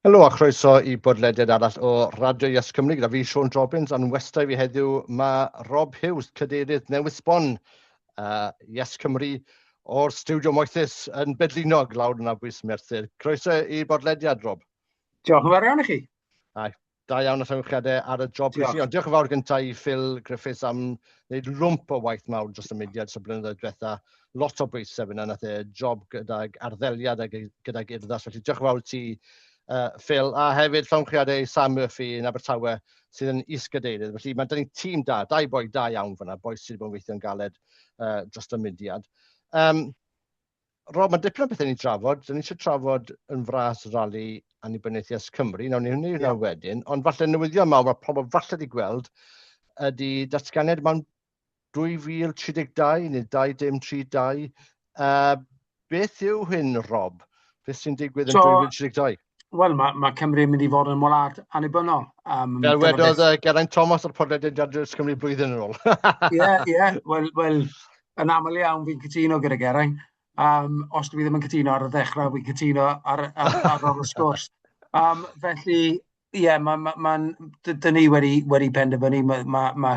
Helo a chroeso i bodlediad arall o Radio Yes Cymru gyda fi Siôn Jobbins a'n westai fi heddiw mae Rob Hughes, cadeirydd newydd sbon Yes Cymru o'r stiwdio moethus yn Bedlinog lawr yn Abwys Merthyr. Croeso i bodlediad, Rob. Diolch yn fawr iawn i chi. Ai, da iawn a llongyfarchiadau ar y job Diolch. Ond diolch yn fawr gyntaf i Phil Griffiths am wneud lwmp o waith mawr dros y mudiad dros y blynyddoedd diwetha. Lot o bwysau fyna, nath e job gydag arddeliad a gydag urddas. Felly diolch yn fawr ti, Phil. A hefyd llongyfarchiadau i Sam Murphy yn Abertawe sydd yn is-gadeirydd. Felly mae dyn ni tîm da, dau boi da iawn fyna, boi sydd wedi bod yn weithio'n galed dros y mudiad. Rob, mae dipyn o bethau ni'n trafod. Dyn ni eisiau trafod yn fras rali annibyniaeth Yes Cymru. Nawn ni hynny yeah. wedyn. Ond falle newyddion mawr mae pobl falle wedi gweld ydy datganiad mewn 2032 neu 2032. Beth yw hyn, Rob? Beth sy'n digwydd yn so, 2032? Wel, mae, mae Cymru yn mynd i fod yn wlad annibynnol. Fel wedodd Geraint Thomas o'r podlediad Radio Cymru blwyddyn yn ôl. Ie, ie. Wel, well, yn aml iawn fi'n cytuno gyda Geraint. Os dwi ddim yn cytuno ar y ddechrau, fi'n cytuno ar, ar, ar ôl y sgwrs. Felly, ie, yeah, ma, ma, ma, dyn ni wedi, wedi penderfynu, mae ma, ma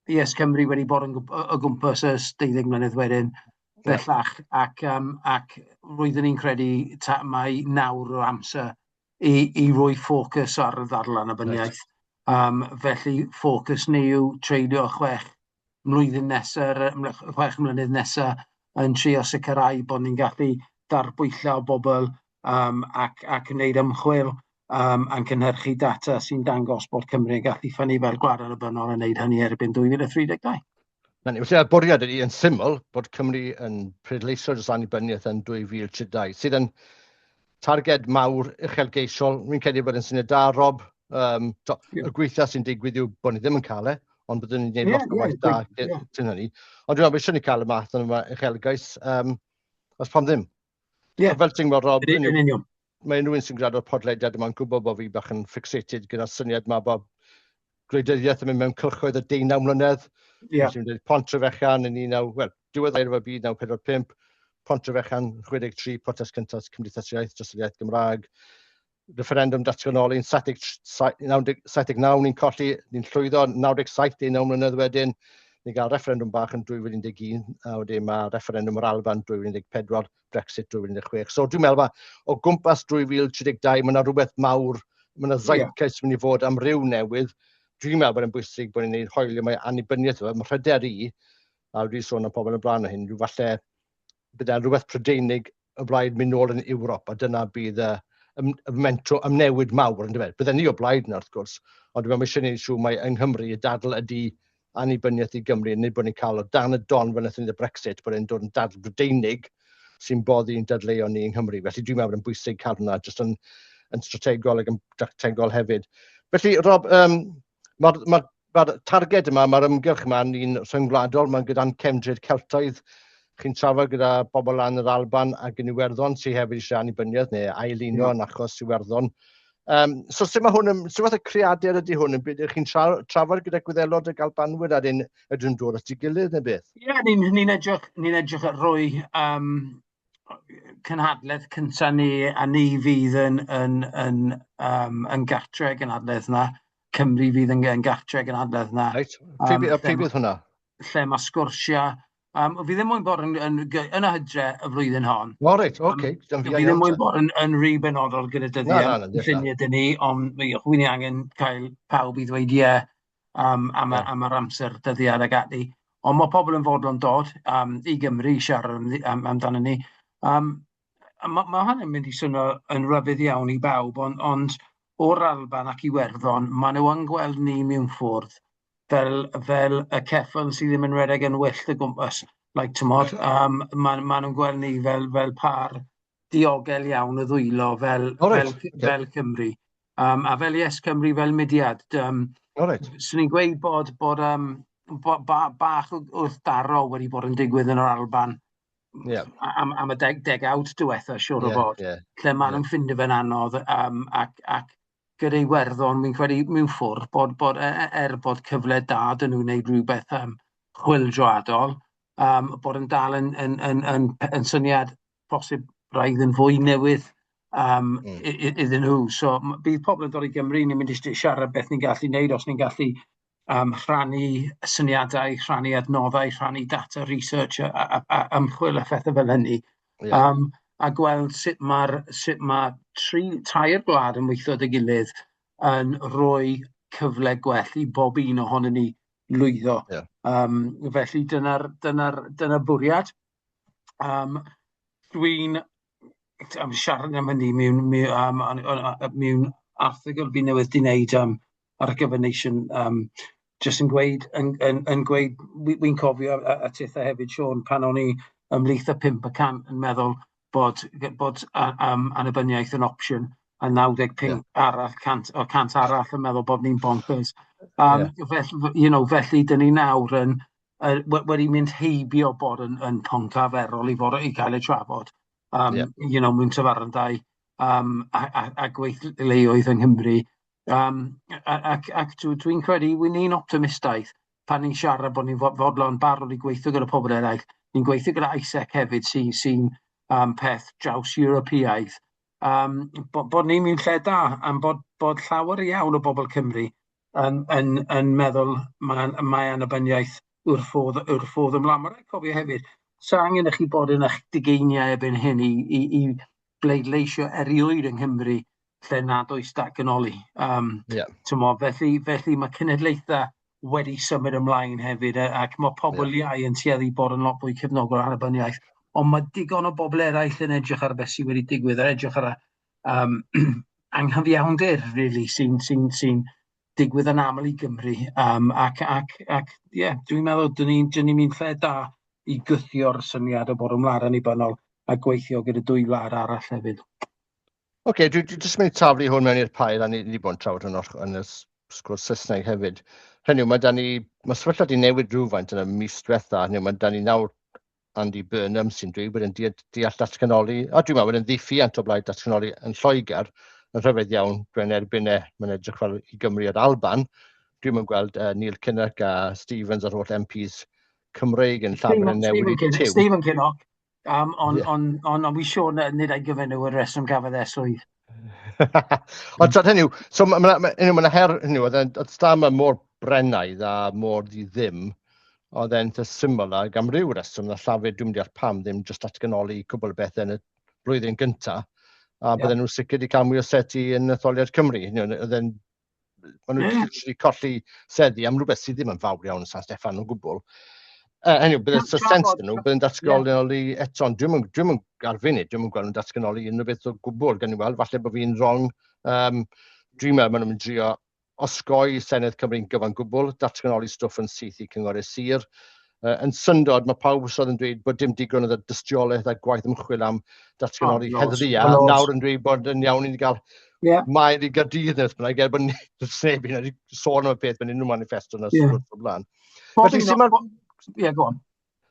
Yes Cymru wedi bod yn o gwmpas ers 12 mlynedd wedyn bellach, ac, ac roeddwn ni'n credu ta, mai nawr o'r amser i, i roi ffocws ar y ddadl annibyniaeth. Right. Felly ffocws ni yw treulio chwech mlwyddyn nesaf, 6 mlynedd nesaf, yn trio sicrhau bod ni'n gallu darbwyllo bobl ac, ac wneud ymchwil a'n cynhyrchu data sy'n dangos bod Cymru yn gallu ffynnu fel gwlad annibynnol a wneud hynny erbyn 2032. Na ni, felly, y bwriad ydy yn syml bod Cymru yn pleidleisio dros annibyniaeth yn 2032, sydd yn targed mawr uchelgeisiol. Fi'n credu bod yn syniad da, Rob. To, yeah. Y gweitha sy'n digwydd yw bod ni ddim yn cael e, ond byddwn ni'n gwneud yeah, lot o waith da yeah. cyn hynny. Ond dwi'n meddwl eisiau ni cael y math yma uchelgais, os pam ddim. Yeah. Fel ti'n gwybod, Rob, yn union. Mae unrhyw un sy'n gwrando o'r podlediad yma'n gwybod bod fi bach yn fixated gyda'r syniad yma bod gwleidyddiaeth yn mynd mewn cylchoedd o 19 mlynedd. Yeah. Felly, dweud Pont Trefechan yn 19, wel, diwedd air y byd 1945, Pont Trefechan 63, protest cyntaf Cymdeithas Iaith dros yr iaith Gymraeg, referendum datganoli yn 79, ni'n colli, ni'n llwyddo 97, 19 mlynedd wedyn, ni gael referendum bach yn 2011, a wedyn mae referendum yr Alban 2014, Brexit 2016. So dwi'n meddwl o gwmpas 2032, mae yna rhywbeth mawr, mae yna zeitgeist yeah. mynd i fod am ryw newydd. Dwi'n meddwl bod e'n bwysig bod ni'n gwneud hoelio mae annibyniaeth yma. Mae rhyder i, a wedi sôn am pobl yn blaen o hyn, rhyw falle bydd rhywbeth Prydeinig y blaid mynd nôl yn Ewrop, a dyna bydd y, y, y mentro ymnewid mawr, yn dweud. Bydden ni o blaid yna, wrth gwrs, ond dwi'n meddwl mae eisiau gwneud siŵr mai yng Nghymru y dadl ydy annibyniaeth i Gymru, nid bod ni'n cael o dan y don fel wnaethon ni y Brexit, bod e'n dod yn dadl Brydeinig sy'n boddi yn dadleuon ni yng Nghymru. Felly dwi'n meddwl bod yn bwysig cael hwnna jyst yn, yn strategol ac yn dactegol hefyd. Felly, Rob, um, mae'r ma, ma targed yma, mae'r ymgyrch yma yn un rhyngwladol, mae'n gyda'n cefndryd Celtaidd. Chi'n trafod gyda bobl lan yr Alban ac yn Iwerddon sydd hefyd eisiau annibyniaeth neu ailuno yeah. yn achos Iwerddon. So sut mae hwn, yn, sut fath o creadur ydy hwn? Yn byd, chi'n tra, trafod gyda Gwyddelod ac Albanwyr ar un ydyn nhw'n dod at ei gilydd neu beth? Ie, yeah, ni'n ni edrych, ni edrych at roi cynhadledd cyntaf ni, a ni fydd yn, yn, yn, um, yn gartre gynhadledd na. Cymru fydd yn, yn gartre gynhadledd na. Reit, pryd um, fydd hwnna? Lle mae sgwrsiau. Fi ddim moyn bod yn, yn, yn y hydre y flwyddyn hon. O, reit, oce. Okay. Fi ddim moyn bod yn, yn rhy benodol gyda dyddiau lluniau dyn ni, ond mi ni angen cael pawb i ddweud ie am, yeah. am yr amser dyddiad ag ati. Ond mae pobl yn fodlon dod i Gymru i siarad am, am, amdano ni. Mae ma hynny'n mynd i swnio yn ryfedd iawn i bawb, ond, ond o'r Alban ac Iwerddon, maen nhw yn gweld ni mewn ffordd fel, fel y ceffyl sydd ddim yn rhedeg yn wyllt o gwmpas, like, tymod, maen ma nhw'n gweld ni fel, fel par diogel iawn o ddwylo fel, oh, right. fel, okay. fel Cymru. A fel Yes Cymru fel mudiad. Oh, right. Swn i'n gweud bod, bod, bo, ba, bach wrth daro wedi bod yn digwydd yn yr Alban yeah. am, am y deg, degawd diwetha, siwr yeah, o fod, yeah, lle maen nhw'n yeah. ffindio fe'n anodd ac, ac gyda Iwerddon, fi'n credu mewn ffordd bod, bod, e, e, er bod cyfle da dyn nhw'n gwneud rhywbeth chwyldroadol, bod yn dal yn, yn, yn, yn, yn syniad posib braidd yn fwy newydd. iddyn nhw. So bydd pobl yn dod i Gymru, ni'n mynd i siarad beth ni'n gallu neud, os ni'n gallu rhannu syniadau, rhannu adnoddau, rhannu data research a ymchwil a phethau fel hynny. A gweld sut mae tair gwlad yn weithio 'da'i gilydd yn rhoi cyfle gwell i bob un ohonyn ni lwyddo. Felly dyna bwriad. Dwi'n am siarad am hynny mewn erthygl fi newydd di wneud ar gyfer Nation, jyst yn gweud, wi'n cofio a titha hefyd, Siôn, pan o'n i ymhlith y 5% yn meddwl bod annibyniaeth yn opsiwn a 95 arall, cant, o cant arall yn meddwl bod ni'n bonkers. Felly, dyn ni nawr yn wedi mynd heibio bod yn pwnc arferol i fod i gael ei trafod. Mewn tafarndai a gweithleoedd yng Nghymru. Ac dwi'n credu wy'n ni'n optimistaidd pan ni'n siarad bod ni'n fodlon barod i gweithio gyda pobl eraill. Ni'n gweithio gyda ISEC hefyd sy'n peth draws Ewropeaidd. Bod ni'n mewn lle da am bod llawer iawn o bobl Cymru yn meddwl mae annibyniaeth yw'r ffordd ymlaen. Mae'n rhaid cofio hefyd, sa angen i chi bod yn eich dugeiniau erbyn hyn i bleidleisio erioed yng Nghymru lle nad oes datganoli. Felly mae cenedlaethau wedi symud ymlaen hefyd ac mae pobl iau yn tueddu bod yn lot fwy cefnogol annibyniaeth. Ond mae digon o bobl eraill yn edrych ar beth sydd wedi digwydd, yn edrych ar y anghyfiawnder, really, sy digwydd yn aml i Gymru. Ac yeah, dwi'n meddwl dyn ni'n ni mynd lle da i gythio'r syniad o bod yn wlad annibynnol a gweithio gyda dwy wlad arall hefyd. Oce, okay, dwi jyst mynd i taflu hwn mewn i'r pair, a ni wedi bod yn trafod hwn yn y sgwrs Saesneg hefyd. Hynny yw, mae sefyllfa wedi newid rhywfaint yn y mis diwetha, hynny yw, mae da ni nawr Andy Burnham sy'n dweud bod e'n deall datganoli, a dwi'n meddwl bod e'n ddiffuant o blaid datganoli yn Lloegr, yn rhyfedd iawn, dwi'n erbyn e, mae'n edrych fel i Gymru a'r Alban. Dwi'n mynd gweld Neil Kinnock a Stevens a'r holl MPs Cymreig yn Llafur yn newid i tiw. Stephen Kinnock, on, on, on, wi siŵr nid ei gyfer nhw y reswm gafodd e swydd. Ond so, hynny yw, so mae ma, ma, ma, her, hynny yw, oedd Starmer mor brennaidd a mor di ddim, oedd e'n eitha syml ac am ryw reswm na Llafur, dwi'n deall pam ddim jyst datganoli cwbl o bethau yn y blwyddyn gynta, a bydden nhw'n sicr wedi cael mwy o seti yn etholiad Cymru. Oedd e'n maen nhw literally colli seddi am rhywbeth sydd ddim yn fawr iawn yn San Steffan o gwbl. Anyway, bydde sens dyn nhw, bydde'n datganoli eto, ond dwi'm yn ar funud, dwi'm yn gweld nhw'n datganoli unrhyw beth o gwbl, gan i weld, falle bod fi'n wrong. Dwi'n meddwl maen nhw'n mynd drio osgoi Senedd Cymru'n gyfan gwbl, datganoli stwff yn syth i cyngorau sir. Yn syndod, mae pawb sydd yn dweud bod dim digon o dystiolaeth a gwaith ymchwil am datganoli oh, heddlu, a nawr yn dweud bod yn iawn i ni gael maer i Gaerdydd neu beth bynnag, er bod sneb yn wedi sôn am y peth mewn unrhyw manifesto na sgwrs o'r blaen. Felly, sy'n ma'r... Yeah, go on.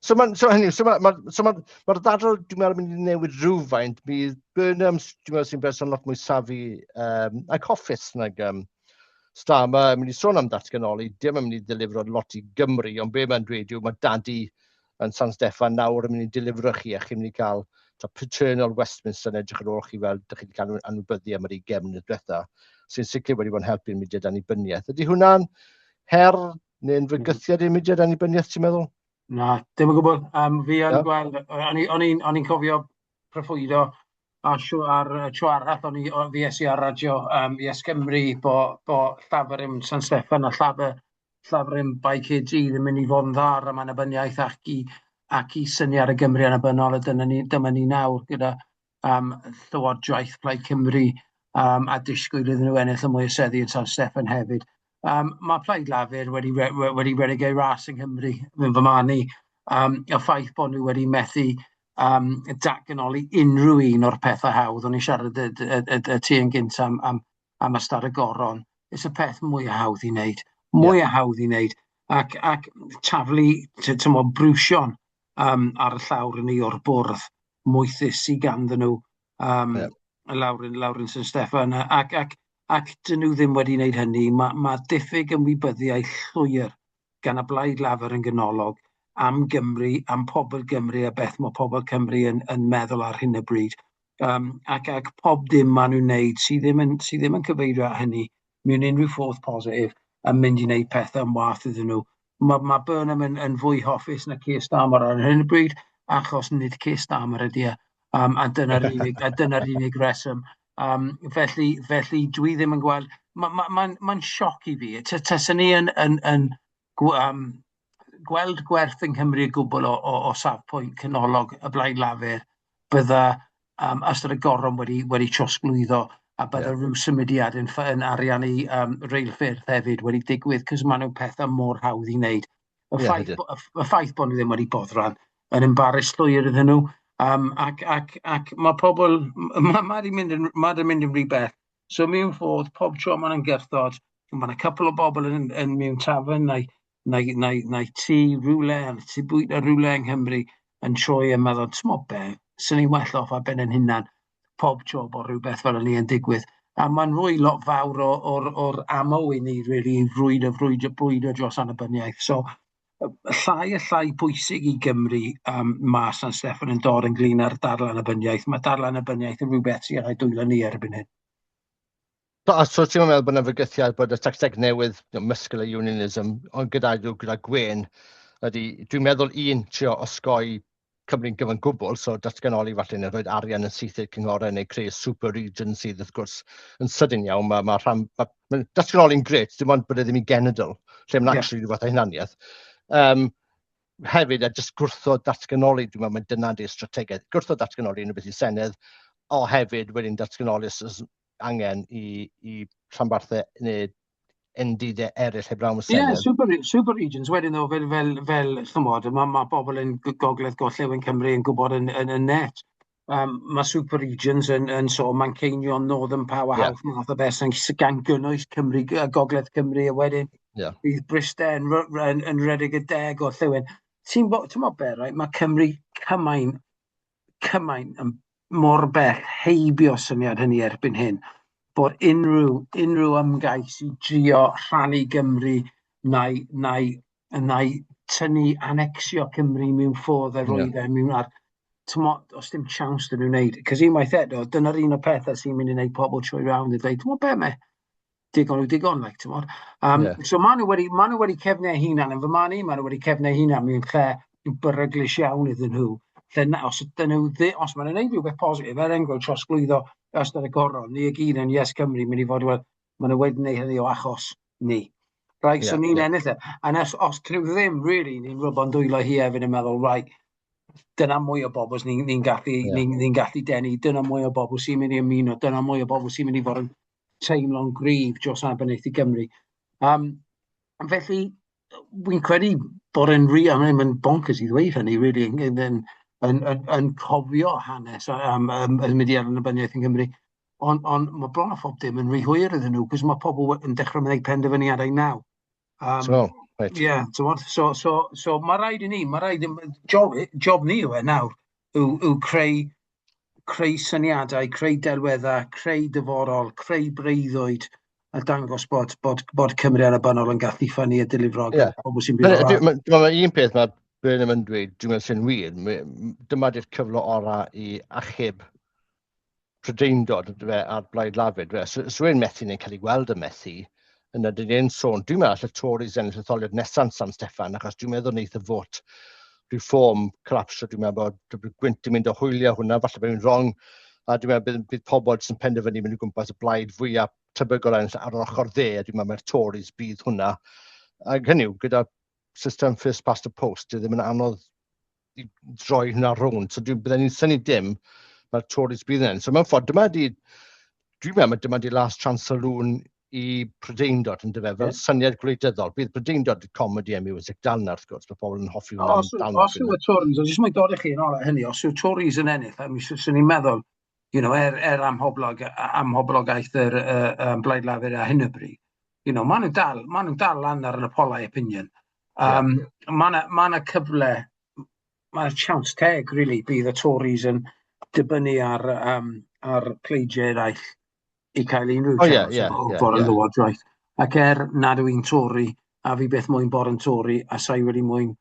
So mae'n so hynny, so mae'r ma, so ma, ma ddadl, dwi'n meddwl, mynd i newid rhywfaint. Bydd Burnham, dwi'n meddwl, sy'n berson lot mwy savvy ac hoffus nag Starmer, yn mynd i sôn am datganoli, dim yn mynd i ddelifro lot i Gymru, ond be mae'n dweud yw mae Dadi yn San Steffan nawr yn mynd i delifro chi a chi'n mynd i gael ta, paternal Westminster yn edrych ar ôl chi fel dych chi wedi cael anwybyddu am yr 20 mlynedd diwetha, sy'n sicr wedi bod yn helpu'r mudiad annibyniaeth. Ydy hwnna'n her neu'n fygythiad i'r mudiad annibyniaeth, ti'n meddwl? Na, dim yn gwybod. Fi yn gweld, o'n i'n cofio proffwydo a sio ar y tro arall o'n i, fi es i ar radio Yes Cymru bo Llafur yn San Steffan a Llafur yn Bae Caerdydd yn mynd i fod yn dda am annibyniaeth ac i syniad y Gymru annibynnol, a dyma ni nawr gyda Llywodraeth Plaid Cymru a disgwyl iddyn nhw ennill y mwy o seddi yn San Steffan hefyd. Mae Plaid Lafur wedi redeg ei ras yng Nghymru, yn fy marn i. Y ffaith bod nhw wedi methu datganoli unrhyw un o'r pethau hawdd, o'n i'n siarad y ti yn gynt am ystad y goron, it's y peth mwy hawdd i wneud, mwy hawdd i wneud, ac taflu, ti'n briwsion ar y llawr yn ei o'r bwrdd moethus sydd ganddyn nhw lawr yn St Steffan, ac dyn nhw ddim wedi wneud hynny. Mae diffyg ymwybyddiaeth llwyr gan y Blaid Lafur yn ganolog am Gymru, am pobl Gymru a beth mae pobl Cymru yn meddwl ar hyn o bryd. Ac pob dim maen nhw'n wneud sydd ddim yn, sydd ddim yn cyfeirio at hynny mewn unrhyw ffordd positif yn mynd i wneud pethau yn wath iddyn nhw. Mae Burnham yn fwy hoffus na Keir Starmer ar hyn o bryd, achos nid Keir Starmer ydy e. A dyna'r unig reswm. Felly dwi ddim yn gweld... Mae'n ma sioc i fi. Taswn ni yn gweld gwerth yng Nghymru o gwbl o safpwynt canolog y Blaid Lafur, bydda Ystad y Goron wedi trosglwyddo a bydda rhyw symudiad yn ariannu reilffyrdd hefyd wedi digwydd, cos maen nhw'n pethau mor hawdd i wneud. Y ffaith bod nhw ddim wedi boddran yn embarrass llwyr iddyn nhw. Ac mae pobl, mae wedi mynd yn, ma mynd yn rhy bell. So mewn ffordd, pob tro maen nhw'n gerddod, mae yna couple o bobl yn mewn tafarn neu tŷ rhywle, tŷ bwyta rhywle yng Nghymru yn troi yn meddwl, t'mo be, sy'n ni'n well off ar ben ein hunan pob tro bod rhywbeth fel hynny yn digwydd. A mae'n rhoi lot fawr o'r ammo i ni, really, i frwydro dros annibyniaeth. So, llai a llai bwysig i Gymru ma' San Steffan yn dod ynglyn â'r dadl annibyniaeth. Mae dadl annibyniaeth yn rhywbeth sy'n rhaid dwylo ni erbyn hyn. So ti'n meddwl bod yna fygythiad bod y tacteg newydd, muscular unionism, ond gyda Gwen, ydy, dwi'n meddwl un, trio osgoi Cymru'n gyfan gwbl, so datganoli falle neu rhoi arian yn syth i'r cynghorau neu creu super region sydd wrth gwrs yn sydyn iawn. Mae datganoli'n grêt, dim ond bod e ddim i genedl, lle mae'n actually rhyw fath o hunaniaeth. Hefyd, a jyst gwrthod datganoli, dwi'n meddwl mae dyna di'r strategaeth. Gwrthod datganoli yn rhywbeth i Senedd, o hefyd wedyn datganoli os oes angen i rhanbarthau neu endidau eraill heblaw am y Senedd. Ie, yeah, super regions wedyn nhw, fel chymod, mae bobl yn gogledd gorllewin Cymru yn gwybod yn net. Mae super regions yn so Manceinion, Northern Powerhouse, math o beth, gan gynnwys Cymru, gogledd Cymru, a wedyn bydd Bryste yn rhedeg y de gorllewin. Ti'n bod be, right? Mae Cymru cymaint yn mor bell heibio syniad hynny erbyn hyn, bod unrhyw ymgais i drio rhannu Gymru neu tynnu anexio Cymru mewn ffordd a roi fe mewn ar... T'mod, os dim chance dyn nhw'n wneud. Cos unwaith eto, dyna'r un o pethau sy'n mynd i wneud pobl troi rownd a dweud, t'mod be, mae digon yw digon, like, t'mod. So maen nhw wedi cefnu eu hunan, yn fy marn i, maen nhw wedi cefnu eu hunan mewn lle beryglus iawn iddyn nhw. Lle na, os maen nhw'n gwneud rhywbeth positif, er enghraifft trosglwyddo Ystad y Goron, ni i gyd yn Yes Cymru mynd i fod, wel, maen nhw wedi gwneud hynny o achos ni. Right, so ni'n ennill e. A os dyn nhw ddim, really, ni'n rwbo'n dwylo hi hefyd yn meddwl, right, dyna mwy o bobl ni'n gallu, ni gallu denu, dyna mwy o bobl sy'n mynd i ymuno, dyna mwy o bobl sy'n mynd i fod yn teimlo'n gryf dros annibyniaeth i Gymru. Felly, wy'n credu bod e'n I mean, mae'n bonkers i ddweud hynny, really, yn cofio hanes y mudiad annibyniaeth yng Nghymru. Ond mae bron a phob dim yn rhy hwyr iddyn nhw, cos mae pobl yn dechrau gwneud penderfyniadau nawr. So, right. Yeah, so mae rhaid i ni, mae rhaid, job ni yw e nawr, yw creu syniadau, creu delweddau, creu dyfodol, creu breuddwyd, a dangos bod Cymru annibynnol yn gallu ffynnu a delifro pobl sy'n byw ar. Mae un peth mae Burnham yn dweud, dwi'n meddwl sy'n wir, dyma di'r cyfle orau i achub Prydeindod fe, a'r Blaid Lafur. Fe. So e'n methu neu'n cael ei gweld yn methu, yna dyn ni'n sôn, dwi'n meddwl all y Tories ennill etholiad nesaf San Steffan, achos dwi'n meddwl wneith y fod Reform collapsio, dwi'n meddwl bod gwynt yn mynd o hwyliau hwnna, falle bod fi'n wrong, a dwi'n meddwl bydd pobl sy'n penderfynu mynd o gwmpas y blaid fwyaf tebygol ennill ar yr ochr dde, a dwi'n meddwl mae'r Tories bydd hwnna. Ac hynny yw, gyda system first past the post, dyw e ddim yn anodd i droi hwnna rownd. So dwi'n bydden ni'n synnu dim, mae'r Tories bydd yn. So mewn ffordd, dyma di, dwi'n meddwl dyma di last chance saloon i Prydeindod yn dyfe, fel syniad gwleidyddol. Bydd Prydeindod comedy a music dal na wrth gwrs, mae pobl yn hoffi hwnna. Os yw y Tories, os jyst mae'n dod i chi yn ôl at hynny, os yw Tories yn ennill, I mean, swn i'n meddwl, er amhoblogaeth yr Blaid Lafur ar hyn o bryd, maen nhw'n dal lan ar y polau opinion. Mae yna cyfle, mae yna chance teg, really, bydd y Tories yn dibynnu ar pleidiau eraill i cael unrhyw chance o fod yn lywodraeth. Ac er nad yw'n Tory, a fi beth moyn bod yn Tory, a sa'i wedi moyn,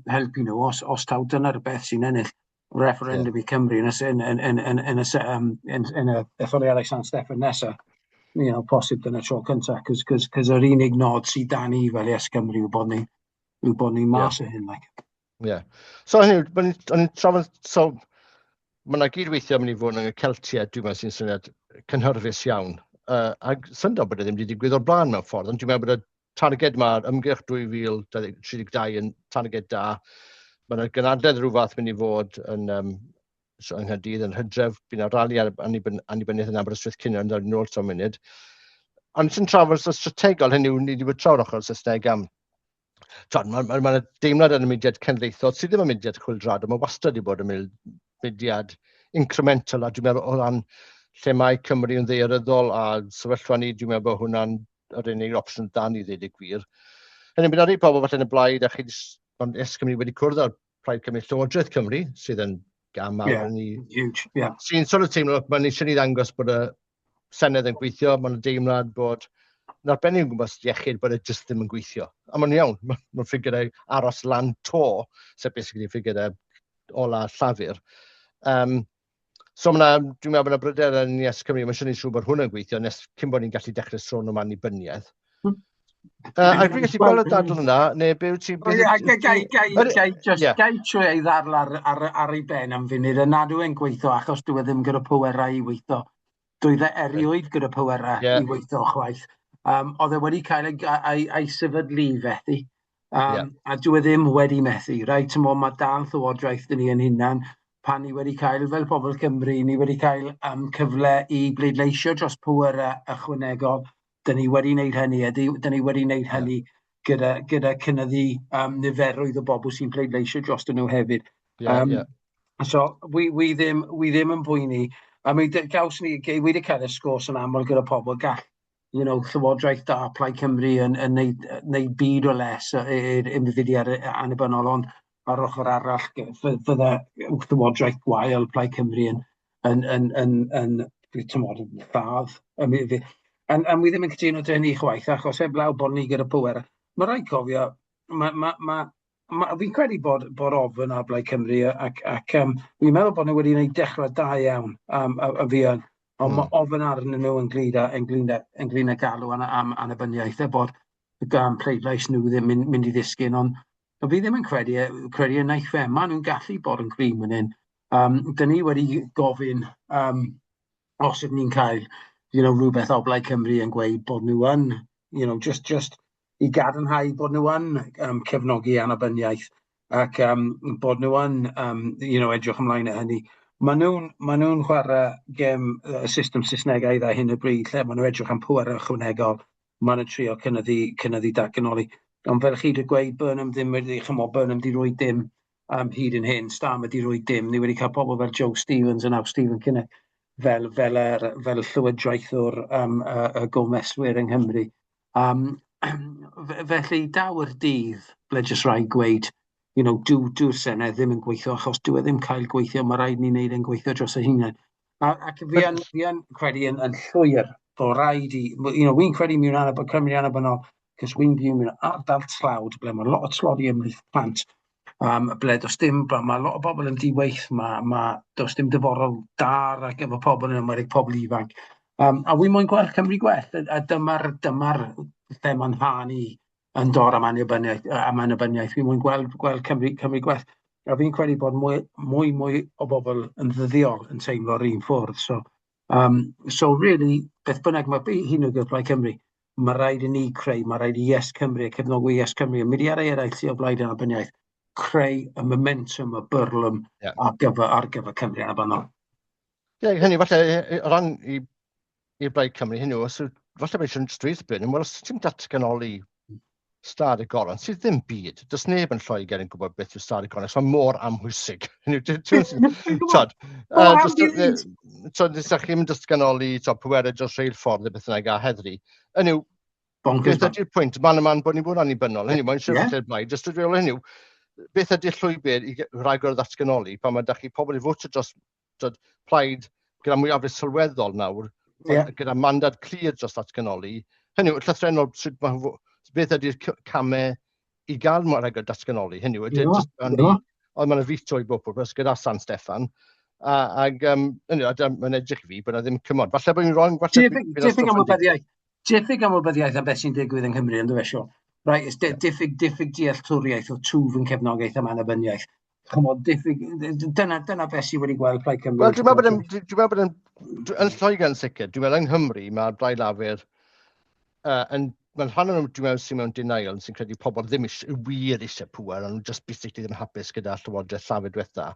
helpu nhw, os taw dyna'r beth sy'n ennill. referendum i Cymru yn y, yn, yn, yn, yn, yn, y, um, yn, yn y etholiadau San Steffan nesaf, posib dyna tro cyntaf, cos, cos, cos yr unig nod sydd dan ni fel Yes Cymru yw bod ni, yw bod ni mas o hyn. Like. Yeah. So, hynny, o'n i'n trafod, so, mae yna gydweithio mynd i fod yn y Celtiaid, dwi'n meddwl sy'n syniad cynhyrfus iawn. Ac syndod bod e ddim wedi digwydd o'r blaen mewn ffordd, ond dwi'n meddwl bod y targed mae'r ymgyrch 2032 yn targed da. Mae yna gynadledd rhyw fath mynd i fod yn, so, yng Nghaerdydd yn hydref, bydd yna rali ar annibyniaeth yn Aberystwyth cyn yn dod nôl mewn munud. Ond sy'n trafod y strategol, hynny yw, ni wedi bod trafod ochr Saesneg am Twod, mae ma, ma, ma deimlad yn y mudiad cenedlaethol, sydd ddim yn mudiad chwyldroadol, mae wastad wedi bod yn mudiad incremental, a dwi'n meddwl o ran lle mae Cymru yn ddaearyddol a sefyllfa ni, dwi'n meddwl bod hwnna'n yr unig opsiwn da ni ddweud y gwir. Hynny, bydd rhai pobl falle yn y blaid, a chi, ond Yes Cymru wedi cwrdd â'r Plaid Cymru, Llywodraeth Cymru, sydd yn gam mawr yeah, ni. Huge, yeah. Sy'n sort of teimlo, mae'n eisiau ni ddangos bod y Senedd yn gweithio, mae'n deimlad bod yn arbennig yn gwmpas iechyd bod e jyst ddim yn gweithio. A mae'n iawn, mae'n ma ffigurau aros lan to, sef basically ffigurau ola Llafur. So ma' 'na, dwi'n meddwl bod 'na bryder yn Yes Cymru, mae eisiau gwneud siŵr bod hwn yn gweithio nes cyn bod ni'n gallu dechrau sôn am annibyniaeth. A dwi'n gallu gweld y dadl yna, neu be wyt ti... Gai trwy ei ddarl ar, ar, ar ei ben am funud, a nad yw'n gweithio achos dyw e ddim gyda pwerau i weithio. Doedd e erioed gyda pwerau i weithio chwaith. Oedd e wedi cael ei, ei, ei sefydlu i fethu. A dyw e ddim wedi methu, right? T'mo, mae dal llywodraeth dyn ni yn hunan, pan ni wedi cael, fel pobl Cymru, ni wedi cael cyfle i bleidleisio dros pwerau ychwanegol. Dyn ni wedi wneud hynny, a dyn ni wedi wneud hynny gyda, gyda cynyddu niferoedd o bobl sy'n pleidleisio dros nhw hefyd. So, wi ddim yn poeni. A mi gaws ni, wedi cael y sgwrs yn aml gyda pobl, gall Llywodraeth da Plaid Cymru yn neud byd o les i'r mudiad annibynnol, ond ar ochr arall fydde Llywodraeth gwael Plaid Cymru yn tymor, lladd. A wi ddim yn cytuno â hynny chwaith, achos heblaw bod ni gyda pwer. Mae rhaid cofio, fi'n credu bod ofn ar Blaid Cymru ac fi'n meddwl bod nhw wedi gwneud dechrau da iawn a fi yn, ond mae ofn arnyn nhw ynglyn â galw am annibyniaeth, er bod gan pleidlais nhw ddim mynd i ddisgyn, ond fi ddim yn credu y naiff e. Maen nhw'n gallu bod yn gryf fan hyn. Dyn ni wedi gofyn os ydyn ni'n cael rhywbeth o Blaid Cymru yn gweud bod nhw yn, just i gadarnhau bod nhw yn cefnogi annibyniaeth ac bod nhw yn edrych ymlaen at hynny. Maen nhw chwarae gem y system Saesnegaidd ar hyn o bryd lle maen nhw edrych am pwer ychwanegol, maen nhw'n trio cynyddu datganoli. Ond fel chi wedi gweud, Burnham ddim wedi, chymod, Burnham di roi dim hyd yn hyn, Starmer di roi dim. Ni wedi cael pobl fel Joe Stevens a nawr Stephen Kinnock fel y llywodraethwr y gormeswyr yng Nghymru. Felly daw'r dydd ble jyst rhaid gweud, dyw'r Senedd ddim yn gweithio achos dyw e ddim cael gweithio, mae rhaid ni wneud e'n gweithio dros ei hunain. Ac fi yn credu yn llwyr bod rhaid i, wy'n credu mewn Cymru annibynnol, cos wy'n byw mewn ardal tlawd ble mae lot o tlodi ymhlith plant, ble does dim, mae lot o bobl yn di-waith, mae does dim dyfodol da ar gyfer pobl yn enwedig pobl ifanc. A wy moyn gweld Cymru gwell, a dyma lle mae'n rhan i yn dod am annibyniaeth. Am annibyniaeth. Wi moyn gweld Cymru gwell. A fi'n credu bod mwy o bobl yn ddyddiol yn teimlo'r un ffordd. So really, beth bynnag mae hyn o gyda Plaid Cymru, mae rhaid i ni creu, mae rhaid i Yes Cymru, a cefnogwyr Yes Cymru, a mudiadau eraill sydd o blaid annibyniaeth, creu y momentum, y bwrlwm ar gyfer Cymru annibynnol. Ie, yeah, hynny, falle, o ran i'r Blaid Cymru, hynny, os falle bod eisiau stryd Burnham, wel, os ti'n datganoli stad y goron, sydd ddim byd, does neb yn Lloegr yn gwybod beth yw stad y goron, so mor amhwysig. Hynny yw, Tod, tod, nes chi'n datganoli tod, pwerau dros reilffordd neu beth bynnag a heddlu. Hynny yw, beth ydy'r pwynt? Man y man bod ni'n bod yn annibynnol. Hynny yw, mae'n siŵr yeah. Blaid, jyst y rheol hynny yw, beth ydy'r llwybr i ragor o ddatganoli pan mae da chi pobl i fotio dros tod, plaid gyda mwyafrif sylweddol nawr, gyda mandad clir dros ddatganoli. Hynny yw, llythrennol, sut mae, beth ydy'r camau i gael mwy rhagor datganoli? Hynny yw, ydy'r just Ond mae'n veto i bob pwrpas gyda San Steffan. A, ag, um, mae'n edrych i fi bod yna ddim cymod. Falle bod fi'n wrong, falle... Diffyg ymwybyddiaeth. Diffyg ymwybyddiaeth am beth sy'n digwydd yng Nghymru, ynddo fe, Siôn? Right, it's yeah. diffyg, diffyg dealltwriaeth o twf yn cefnogaeth am annibyniaeth. Chymod, diffyg, dyna, dyna beth sydd wedi gweld Plaid Cymru. Wel, dwi'n meddwl bod yn, dwi'n meddwl bod yn, yn Lloegr yn sicr, dwi'n meddwl yng Nghymru mae'r Blaid Lafur yn, mae'n rhan o'n nhw, dwi'n meddwl, sy'n mewn denial, sy'n credu pobl ddim eisiau, wir eisiau pŵer, ond just basically ddim yn hapus gyda Llywodraeth Llafur diwetha.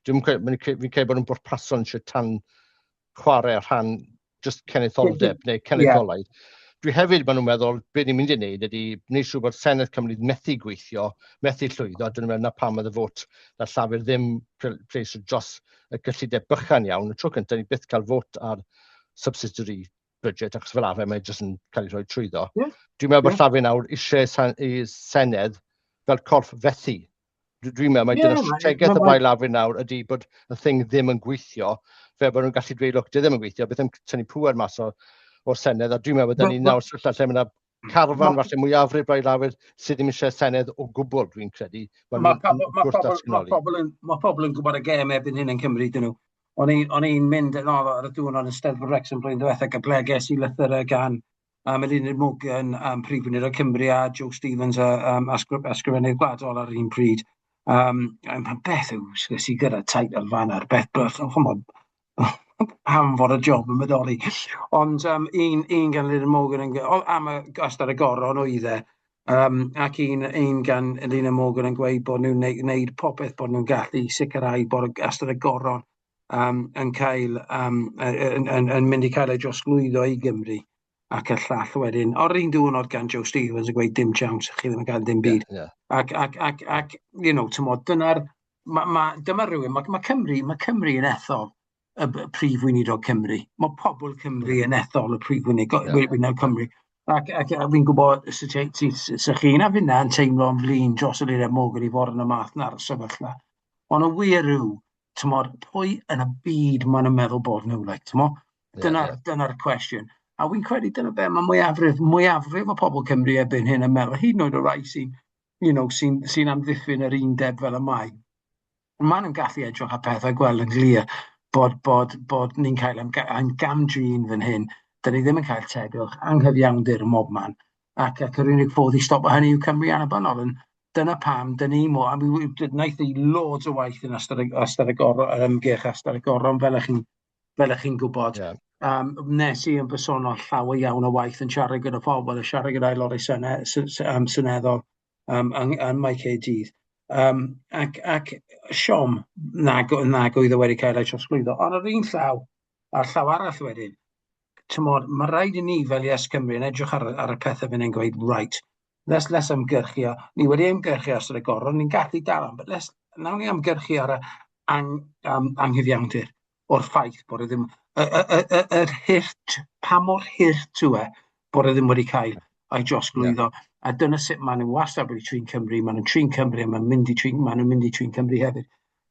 Dwi'n credu, fi'n credu bod nhw'n bwrpasol yn eisiau tan chwarae rhan just cenedlaetholdeb neu cenedlaetholaidd. Yeah. Dwi hefyd, maen nhw'n meddwl, beth ni'n mynd i wneud ydy gwneud siŵr bod Senedd Cymru methu gweithio, methu llwyddo, dyn nhw'n meddwl na pam oedd y fot na Llafur ddim pleisio dros y gyllideb bychan iawn. Y tro cyntaf ni byth cael fot ar subsidiary budget, achos fel arfer mae jyst yn cael ei rhoi trwyddo. Yeah. Dwi'n meddwl bod Llafur nawr eisiau i Senedd fel corff fethu. Dwi'n meddwl mae yeah, dyna strategaeth y Blaid Lafur nawr ydy bod y thing ddim yn gweithio, fel bod nhw'n gallu dweud, look, di ddim yn gweithio, beth am tynnu pŵer mas o, o'r Senedd, a dwi'n meddwl bod ni nawr sefyllfa lle mae yna carfan falle mwyafrif Blaid Lafur sydd ddim eisiau Senedd o gwbl, dwi'n credu. Mae ma, ma, ma, pobl, ma, pobl yn, ma pobl yn gwybod y gêm erbyn hyn yn Cymru, dyn nhw. O'n i'n mynd yn ôl ar y diwrnod yn Steddfod Wrexham blwyddyn diwethaf ac y bleges i lythyrau gan um, Eluned Morgan, um, Prif Weinidog Cymru a Joe Stevens a, um, a Ysgrifennydd Gwladol ar yr un pryd. Um, a beth yw, sy'n gyda teitl fan ar beth, chymod, pam fod y job yn bodoli. Ond um, un, un gan Eluned Morgan yn, o, am y gast ar y goron oedd e, um, ac un, un gan Eluned Morgan yn gweud bod nhw'n neud, neud popeth bod nhw'n gallu sicrhau bod y gast ar y goron um, yn cael um, yn, yn, yn mynd i cael ei drosglwyddo i Gymru ac y llall wedyn. O'r un diwrnod gan Joe Stevens yn gweud dim chance, chi ddim yn cael dim byd. Yeah, yeah. Ac, ac, ac, ac, you know, tymod, dyna'r ma, ma, dyma rhywun, mae, ma Cymru, mae Cymru yn ethol y prif weinidog Cymru. Mae pobl Cymru yn ethol y prif weinidog, yeah. weinidog Cymru. Ac, ac, ac fi'n gwybod sy'ch chi'n a finna yn teimlo'n flin dros yr Eluned Morgan i fod yn y math na'r sefyllfa. Ond y wir yw, tymod, pwy yn y byd maen nhw'n meddwl bod nhw, like, tymod? Dyna'r yeah, yeah. dyna cwestiwn. A wy'n credu dyna be mae mwyafrif, mwyafrif o pobl Cymru erbyn hyn yn meddwl, hyd yn oed o rai sy'n you know, sy'n sy amddiffyn yr undeb fel y mae. Maen nhw'n gallu edrych ar pethau gweld yn glir bod, bod, bod ni'n cael am, am gamdrin fan hyn. Dyn ni ddim yn cael tegwch, anghyfiawnder ym mob man. Ac, ac yr unig ffordd i stopio hynny yw Cymru annibynnol. Yn dyna pam, dyn ni mor... A mi wnaeth ni loads o waith yn ystod y, ystod y goro, yr ymgyrch ystod y goron, fel ych chi'n fel ych chi'n gwybod. Yeah. Um, nes i yn bersonol llawer iawn o waith yn siarad gyda phobl, yn siarad gyda aelodau sene, um, seneddol um, yng, yn Mae Caerdydd. Um, ac, ac siom nag, nag oedd e wedi cael ei trosglwyddo. Ond ar un llaw, a'r llaw arall wedyn, tymod, mae rhaid i ni fel Yes Cymru yn edrych ar, ar y pethau fan hyn gweud, right, let's, let's ymgyrchu. Ni wedi ymgyrchu ar y goron, ni'n gallu dal am, but let's, nawn ni ymgyrchu ar y ang, um, anghyfiawnder o'r ffaith bod e ddim, y, y, y, y, yr hurt, pa mor hurt yw e bod e ddim wedi cael ei drosglwyddo. Yeah. A dyna sut maen nhw wastad wedi trin Cymru, maen nhw'n trin Cymru, a maen mynd i trin, maen nhw'n mynd i trin Cymru hefyd.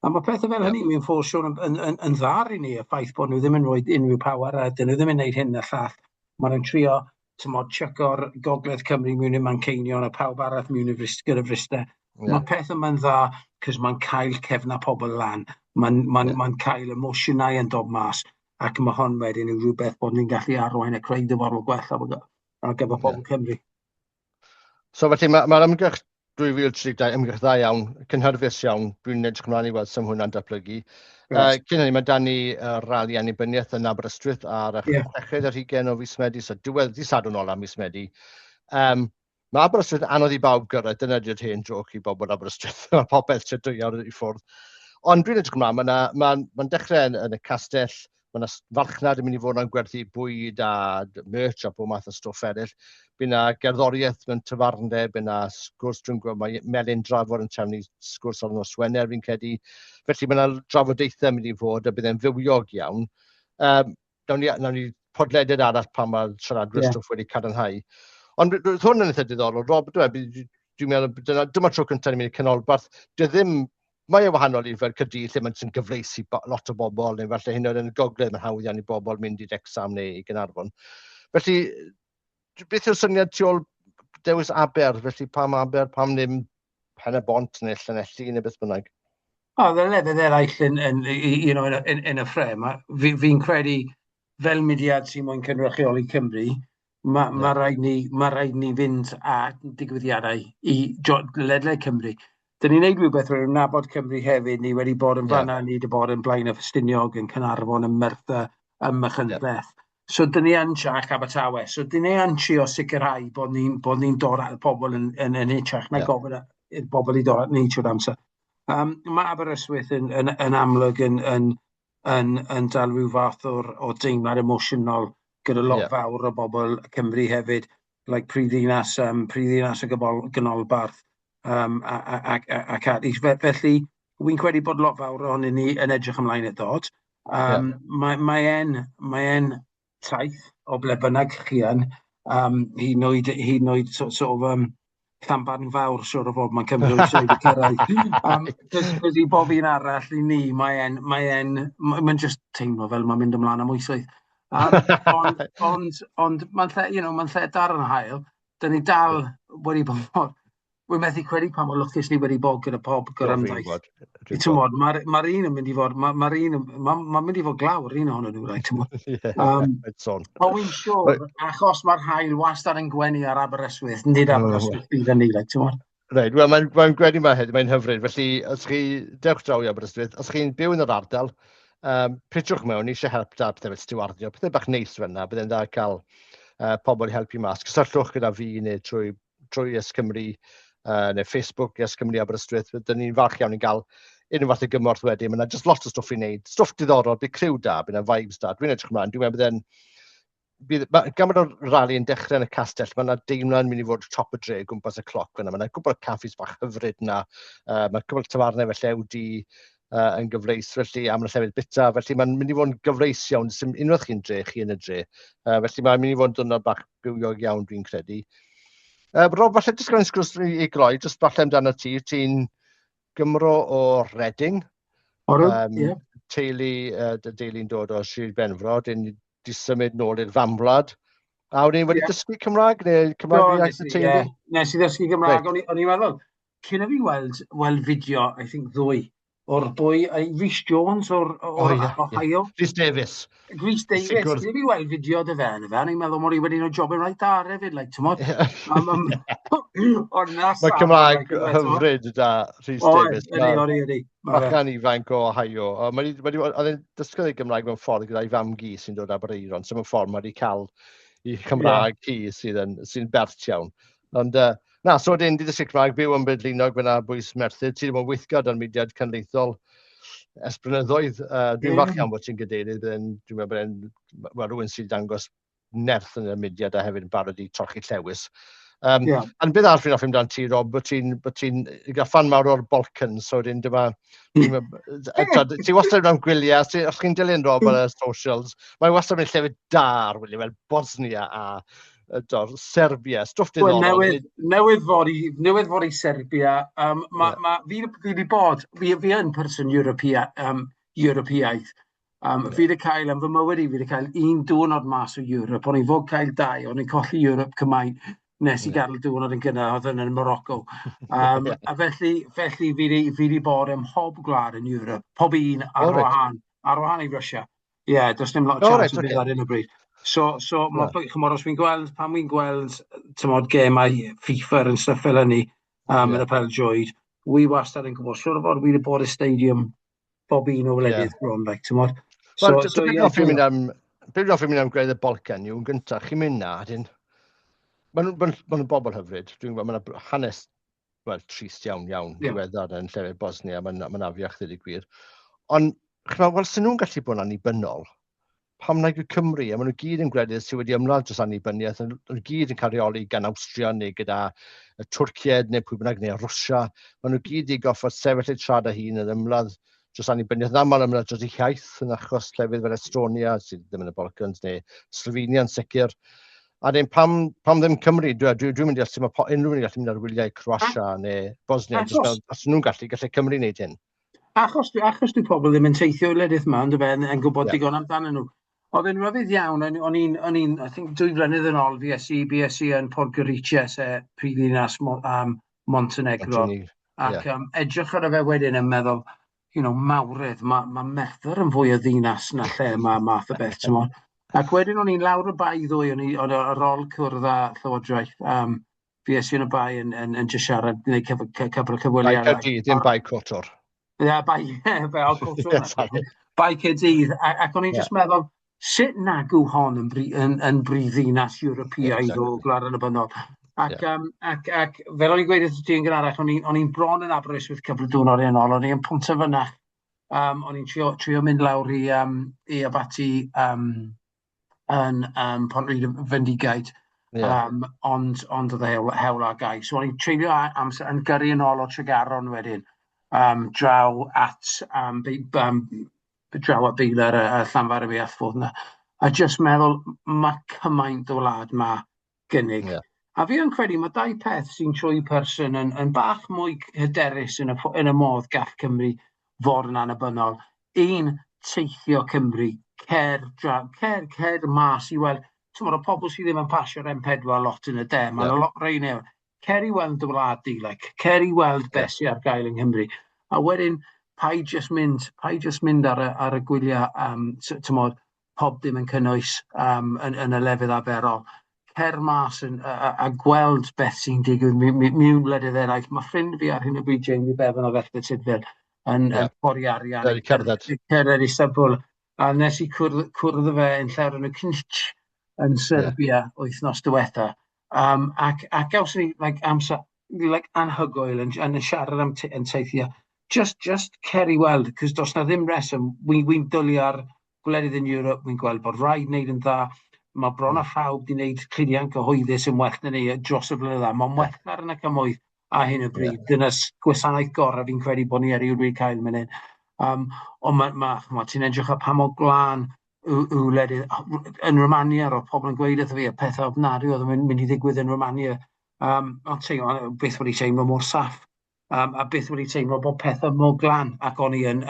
A mae pethau fel hynny, mi'n ffôl Siôn, yn, yn, yn, yn dda i ni, y ffaith bod nhw ddim yn rhoi unrhyw power a dyn nhw ddim yn gwneud hyn na llall. Maen nhw'n trio tymod, chucko'r Gogledd Cymru mewn i Manceinion a pawb arall mewn i Fryst, gyda Fryste. Yeah. Mae peth yma'n dda, cos mae'n cael cefna pobl lan. Mae'n ma yeah. ma cael emosiynau yn dod mas, ac mae hon wedyn yw rhywbeth bod ni'n gallu arwain a creu dyfodol gwell ar gyfer pobl yeah. Cymru. So felly mae'r ma ymgyrch 2032, ymgyrch dda iawn, cynhyrfus iawn. Dwi'n edrych ymlaen i weld sy'n hwnna'n datblygu. Yes. Uh, cyn hynny, mae dan ni uh, rali annibyniaeth yn Aberystwyth ar y yeah. chweched ar hugen o fis Medi, so diwedd di Sadwrn ola mis Medi. Um, mae Aberystwyth anodd i bawb gyrraedd, dyna di'r hen joc i bobl Aberystwyth, mae popeth tua dwy awr i ffwrdd. Ond dwi'n edrych ymlaen, mae'n ma, ma, ma dechrau yn, yn y castell, Mae yna farchnad yn mynd i fod yna'n gwerthu bwyd a merch a bob math o stwff eraill. Bydd yna gerddoriaeth mewn tafarndai, bydd yna sgwrs, dwi'n gwybod, mae Melin Drafod yn trefnu sgwrs ar nos Wener fi'n credu. Felly mae yna drafodaethau yn mynd i fod a bydd e'n fywiog iawn. Um, nawn ni, nawn ni podlediad arall pan mae'r siaradwyr yeah. stwff wedi cadarnhau. Ond roedd hwn yn eitha diddorol. Rob, dwi'n dwi meddwl, dyna, dyma tro cyntaf ni'n mynd i'r canolbarth. Dwi ddim mae e wahanol i fel Caerdydd lle mae'n gyfleus i lot o bobl, neu falle hyn oed yn y gogledd mae'n hawdd iawn i bobl mynd i Wrecsam neu i Gaernarfon. Felly, beth yw'r syniad tu ôl dewis Aber? Felly pam Aber, pam ddim Pen y Bont neu Llanelli neu beth bynnag? O, oh, lefydd eraill yn, yn, you know, yn, yn, yn y ffrem, fi'n fi credu fel mudiad sy'n mwyn cynrychioli Cymru, mae yeah. ma rhaid ni, ma rhaid ni fynd â digwyddiadau i ledled Cymru. Dyn ni'n neud rhywbeth rwy'n nabod Cymru hefyd, ni wedi bod yn fanna, yeah. ni wedi bod yn Blaenau Ffestiniog, yn Caernarfon, yn Merthyr, ym Machynlleth. Yeah. So dyn ni yn ac Abertawe. So dyn ni yn trio sicrhau bod ni'n bod ni'n dod at y pobl yn, yn, yn hytrach na yeah. gofyn i'r bobl i dod at ni trwy'r amser. Mae Aberystwyth yn, yn, yn amlwg yn, yn, yn, yn dal rhyw fath o'r, o deimlad emosiynol gyda lot yeah. fawr o bobl Cymru hefyd, like prifddinas, prifddinas y ganolbarth ac ati. Felly, wy'n credu bod lot fawr ohonyn ni yn edrych ymlaen at ddod. Yeah. Mae, mae e'n mae en taith o ble bynnag chi yn, hyd yn oed, hyd yn oed sort, sort of, Llanbadarn Fawr, siwr o fod, mae'n cymryd oes i cyrraedd. Cos i bob un arall i ni, mae'n mae en, mae'n just teimlo fel mae'n mynd ymlaen am oesoedd. Ond ond, ond mae'n lle, you know, mae'n lle dar yn hael. Dyn ni dal wedi bod Wy'n methu credu pa mor lwcus ni wedi bod gyda pob gorymdaith. Ti'n mod, mae'r ma un yn mynd i fod, mae'r ma un, mae'n ma mynd i fod glawr un ohonyn nhw, like, ti'n mod. Ond wy'n siŵr, achos mae'r haul wastad yn gwenu ar Aberystwyth, nid Aberystwyth bydd yn ni, like, ti'n mod. Reit, wel mae'n mae gwenu yma hefyd, mae'n hyfryd, felly os chi, dewch draw i Aberystwyth, os chi'n byw yn yr ardal, pitchwch mewn, ni eisiau help da pethau fel stiwardio, pethau bach neis fel yna, byddai'n dda cael pobl i helpu mas. Cysylltwch gyda fi neu trwy trwy Yes Cymru neu Facebook Yes Cymru Aberystwyth. Dyn ni'n falch iawn i gael unrhyw fath o gymorth wedyn. Mae yna just lot o stwff i wneud. Stwff diddorol, bydd criw da, bydd yna vibes da. Dwi'n edrych ymlaen, dwi'n meddwl bydd e'n... Bydd, ma, gan bod o'r rali yn dechrau yn y castell, mae yna deimlad yn mynd i fod top y dre gwmpas y cloc fyna. Mae yna gwbl o caffis bach hyfryd yna. Mae cwbl o tafarnau fel Llew Du yn gyfleus, felly, a mae'n llefydd bita, felly mae'n mynd i fod yn gyfleus iawn. Sim unwaith chi'n dre, chi yn y dre. Felly mae'n mynd i fod yn diwrnod bach bywiog iawn, dwi'n credu. Rob, falle jyst gael sgwrs i, i gloi, jyst falle amdano ti, ti'n Gymro o Reading. O'r, yeah. Teulu, dy deulu'n dod o Sir Benfro, dyn di symud nôl i'r famwlad. A wedyn wedi yeah. dysgu Cymraeg neu Cymraeg i iaith y teulu? Yeah. Nes i ddysgu Cymraeg, right. o'n i'n meddwl, cyn i fi weld, weld fideo, I think ddwy, o'r boi, Rhys Jones o'r, or, oh, yeah, Ohio. Yeah. Rhys Davies. Rhys Davies, cyn i fi weld fideo dy fe yn y fe, o'n i'n meddwl mod i wedi gwneud job yn rhaid da hefyd, like, ti'n modd? Ond na Mae Cymraeg hyfryd da Rhys Davies. O, ydy, ydy, ydy. Bachan ifanc o Ohio. Mae wedi, oedd e'n dysgu ei Gymraeg mewn ffordd gyda'i fam-gu sy'n dod Aberaeron, so mewn ffordd mae wedi cael ei Cymraeg hi sydd yn, sy'n bert iawn. Ond na, so wedyn, di dysgu Cymraeg, byw yn Bedlinog fyna bwys Merthyr, ti wedi bod yn weithgar dan mudiad cenedlaethol ers blynyddoedd. Dwi'n falch iawn bod ti'n gadeirydd, byddai'n, dwi'n meddwl bod e'n, wel, rhywun sy'n dangos nerth yn y mudiad a hefyd yn barod i trochi llewis. Yeah. Ond beth arall fi'n hoffi amdano ti, Rob, bod ti'n bod ti'n gael fan mawr o'r Balkans, so wedyn dyma... ti wastad mewn gwyliau, ti, os chi'n dilyn Rob ar y socials, mae wastad mewn llefydd da ar wyliau, fel Bosnia a do, Serbia, stwff diddorol. Well, newydd, newydd, fod i, newydd fod i Serbia. Ma, yeah. ma, fi, fi wedi bod, fi, fi yn person Europea, Europeaidd. Yeah. Fi wedi cael, am fy mywyd i, fi wedi cael un diwrnod mas o Europe. O'n i fod cael dau, o'n i'n colli Europe cymaint nes i yeah. gadael diwrnod yn gynnar, oedd yn Morocco. Yeah. A felly, felly fi wedi, fi wedi bod ym mhob gwlad yn Europe, pob un ar oh, wahân, ar wahân i Russia. Ie, yeah, does dim lot o chance oh, right, okay. ar hyn o bryd. So, so yeah. ma, chymod, os fi'n gweld, pan fi'n gweld, tymod, gemau FIFA and stuff fel hynny, yeah. yn y pel-droed, wi wastad yn gwybod, siwr o fod, wi wedi bod i stadium bob un o wledydd yeah. bron, like, tymod. So, well, so, yeah, dwi'n mynd am, beth dwi'n mynd am gwneud y Balkan yw, yn gyntaf, chi'n mynd na, dyn, maen nhw'n ma nhw bobl hyfryd, dwi'n gwybod, mae'n hanes wel, trist iawn, iawn, yeah. diweddar yn llefydd Bosnia, mae'n ma afiach ddweud y gwir. Ond, chymod, wel, sy'n nhw'n gallu bod yn annibynnol, pam nag yw Cymru, a maen nhw gyd yn gwledydd sydd wedi ymladd dros annibyniaeth, nhw gyd yn cael rheoli gan Awstria neu gyda y Twrcied neu pwy bynnag, neu Rwsia, maen nhw gyd i goffod sefyll eu trad eu hun yn ymladd dros annibyniaeth, yn aml ymladd dros eu hiaith yn achos llefydd fel Estonia, sydd ddim yn y Balkans, neu Slovenia yn sicr. A dyn, pam, pam ddim Cymru? Dwi'n dwi, dwi mynd i allu, mae unrhyw un yn gallu mynd ar wyliau Croatia neu Bosnia, achos, just fel, os nhw'n gallu, gallai Cymru wneud hyn. Achos, achos dwi pobl ddim yn teithio i wledydd yma, ond yn, yn gwybod yeah. digon amdanyn nhw. Oedd e'n rhyfedd iawn, o'n i'n, o'n i'n, I think 2 flynedd yn ôl, fues i, bues i yn Podgorica, se prifddinas um, Montenegro. Ac yeah. edrych ar y fe wedyn yn meddwl, mawredd, mae Merthyr yn fwy o ddinas na lle mae math o beth, ti'n modd. Ac wedyn o'n i'n lawr y bai ddwy, o'n i o'n ar ôl cwrdd â Llywodraeth, fues i yn y bai yn jyst siarad, gwneud cyfle Bai cyfweliadau. Caerdydd, ddim bai Cwtwr. Ie, bai, bai o Cwtwr. Bai Caerdydd, ac o'n i'n jyst meddwl, sut nag yw hon yn brifddinas Ewropeaidd o gwlad annibynnol? Ac, ac fel o'n i'n gweud wrth ti yn gynharach, o'n i'n bron yn Aberystwyth cyfle diwrnod yn ôl, o'n i'n Pontyfynach, o'n i'n trio mynd lawr i abaty yn Pontrhyd-y-Fendigaid, ond oedd y hewl ar gau. So o'n i'n treulio amser yn gyrru yn ôl o Tregaron wedyn, draw at draw at Beilar a Llanfair y Muallt yna. A jyst meddwl, mae cymaint o wlad ma gynnig. A fi yn credu mae dau peth sy'n troi person yn bach mwy hyderus yn y modd gall Cymru fod yn annibynnol. Un, teithio Cymru, cer, draw, cer mas i weld, ti'n gwbod, y pobl sydd ddim yn pasio'r M4 lot yn y de, mae'n lot rei neu. Cer i weld dy wlad di, like, cer i weld beth sydd ar gael yng Nghymru. A wedyn, paid just mynd ar y gwyliau, ti'n gwbod, pob dim yn cynnwys yn y lefydd arferol. Cer mas a gweld beth sy'n digwydd mewn wledydd eraill. Mae ffrind fi ar hyn o bryd, Jamie Bevan o Ferthyr Tudful, yn pori arian. Wedi cerdded. Cerdded i Istanbul. A nes i cwrdd â fe yn lle o'r enw Knić yn Serbia wythnos diwetha. Ac gawson ni like, amser like, anhygoel yn siarad am yn teithio. Just cer i weld, cos does na ddim reswm. Wi'n dwlu ar gwledydd yn Europe, wi'n gweld bod rhaid wneud yn dda. Mae bron a phawb wedi wneud cludiant cyhoeddus yn well na ni dros y blynyddoedd. Mae'n well ar yn y cymoedd a hyn o bryd. Dyna gwasanaeth gorau fi'n credu bod ni erioed wedi cael mynd hyn. Ond ma ti'n edrych ar pa mor glân yw wledydd yn Romania, roedd pobl yn gweud wrtho fi y pethau ofnadwy oedd yn mynd i ddigwydd yn Romania. Ond teimlo, byth wedi teimlo mor saff. A byth wedi teimlo bod pethau mor glân ac o'n i yn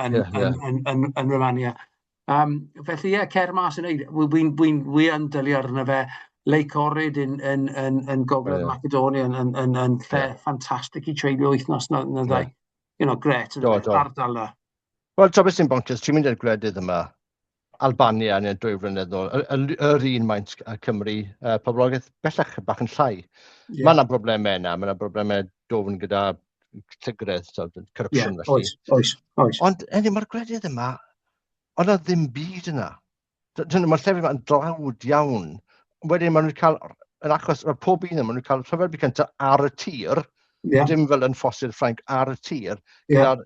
Romania. Felly ie, cer mas yn neud. Wi yn dwlu arno fe. Lake Ohrid yn Gogledd Macedonia yn lle ffantastig i treulio wythnos na ddau. Gret yn ardal na. Wel, ti'n beth sy'n bonkers, ti'n mynd i'r gwledydd yma, Albania yn 2 flynedd nôl, yr un maint a Cymru, poblogaeth bellach bach yn llai. Mae yna broblemau yna, mae yna broblemau dwfn gyda llygredd, so, corruption felly. Oes. Ond anyway, mae'r gwledydd yma, ond na ddim byd yna. Mae'r llefydd yma yn dlawd iawn. Wedyn maen nhw'n cael, yn achos, mae pob un yma, maen nhw'n cael rhyfel byd cyntaf ar y tir, dim fel yn ffosydd Ffrainc, ar y tir, gyda'r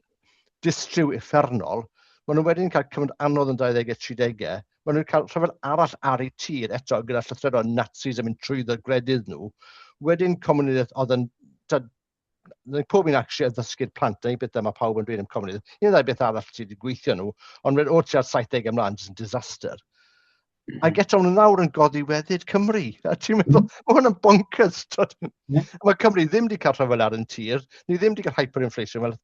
distryw uffernol. Maen nhw wedyn cael cyfnod anodd yn 20au, 30au. Maen nhw'n cael rhyfel arall ar eu tir eto gyda llythrennol Nazis yn mynd trwyddo gwledydd nhw. Wedyn comunyddiaeth oedd yn pob un actually addysgu'r plant, dyna beth mae pawb yn dweud am comunyddiaeth. Un ddau beth arall sydd wedi gweithio nhw, ond wedyn o tua'r 70 ymlaen, jyst yn disaster. Ac eto, maen nhw nawr yn goddiweddyd Cymru. A ti'n meddwl, mae hwn yn bonkers. Mae Cymru ddim wedi cael rhyfel ar yn tir, ni ddim wedi cael hyperinflation fel